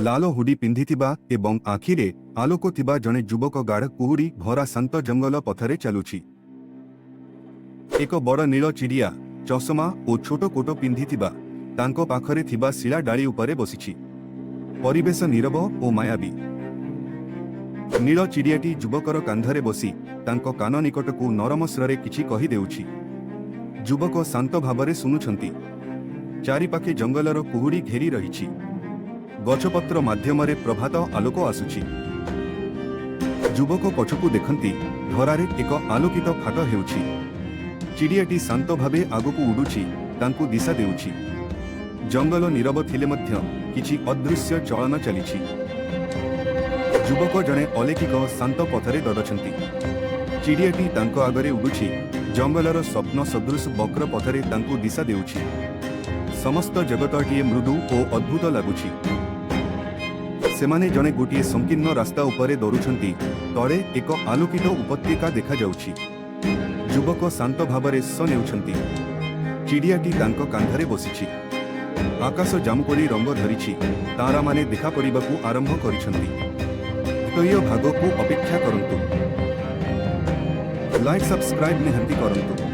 ଲାଲ ହୁଡି ପିନ୍ଧିଥିବା ଏବଂ ଆଖିରେ ଆଲୋକ ଥିବା ଜଣେ ଯୁବକ ଗାଢ଼ କୁହୁଡ଼ି ଭରା ଶାନ୍ତ ଜଙ୍ଗଲ ପଥରେ ଚାଲୁଛି। ଏକ ବଡ଼ ନୀଳ ଚିଡ଼ିଆ, ଚଷମା ଓ ଛୋଟ କୋଟ ପିନ୍ଧିଥିବା, ତାଙ୍କ ପାଖରେ ଥିବା ଶିଳା ଡାଳି ଉପରେ ବସିଛି। ପରିବେଶ ନୀରବ ଓ ମାୟାବୀ। ନୀଳ ଚିଡ଼ିଆଟି ଯୁବକର କାନ୍ଧରେ ବସି ତାଙ୍କ କାନ ନିକଟକୁ ନରମ ସ୍ୱରରେ କିଛି କହିଦେଉଛି। ଯୁବକ ଶାନ୍ତ ଭାବରେ ଶୁଣୁଛନ୍ତି। ଚାରିପାଖେ ଜଙ୍ଗଲର କୁହୁଡ଼ି ଘେରି ରହିଛି। ଗଛପତ୍ର ମାଧ୍ୟମରେ ପ୍ରଭାତ ଆଲୋକ ଆସୁଛି। ଯୁବକ ପଛକୁ ଦେଖନ୍ତି, ଧରାରେ ଏକ ଆଲୋକିତ ଫାଟ ହେଉଛି। ଚିଡ଼ିଆଟି ଶାନ୍ତ ଭାବେ ଆଗକୁ ଉଡୁଛି, ତାଙ୍କୁ ଦିଶା ଦେଉଛି। ଜଙ୍ଗଲ ନୀରବ ଥିଲେ ମଧ୍ୟ କିଛି ଅଦୃଶ୍ୟ ଚଳନ ଚାଲିଛି। ଯୁବକ ଜଣେ ଅଲୌକିକ ଶାନ୍ତ ପଥରେ ଦୌଡୁଛନ୍ତି। ଚିଡ଼ିଆଟି ତାଙ୍କ ଆଗରେ ଉଡୁଛି, ଜଙ୍ଗଲର ସ୍ୱପ୍ନ ସଦୃଶ ବକ୍ର ପଥରେ ତାଙ୍କୁ ଦିଶା ଦେଉଛି। ସମସ୍ତ ଜଗତଟିଏ ମୃଦୁ ଓ ଅଦ୍ଭୁତ ଲାଗୁଛି। ସେମାନେ ଜଣେ ଗୋଟିଏ ସଂକୀର୍ଣ୍ଣ ରାସ୍ତା ଉପରେ ଦୌଡୁଛନ୍ତି। ତଳେ ଏକ ଆଲୋକିତ ଉପତ୍ୟକା ଦେଖାଯାଉଛି। ଯୁବକ ଶାନ୍ତ ଭାବରେ ଶ୍ୱାସ ନେଉଛନ୍ତି। ଚିଡ଼ିଆଟି ତାଙ୍କ କାନ୍ଧରେ ବସିଛି। ଆକାଶ ଜାମୁକୋଳି ରଙ୍ଗ ଧରିଛି। ତାରାମାନେ ଦେଖା ପଡ଼ିବାକୁ ଆରମ୍ଭ କରିଛନ୍ତି। ଦ୍ୱିତୀୟ ଭାଗକୁ ଅପେକ୍ଷା କରନ୍ତୁ। ଲାଇକ୍, ସବସ୍କ୍ରାଇବ୍ ନିହାତି କରନ୍ତୁ।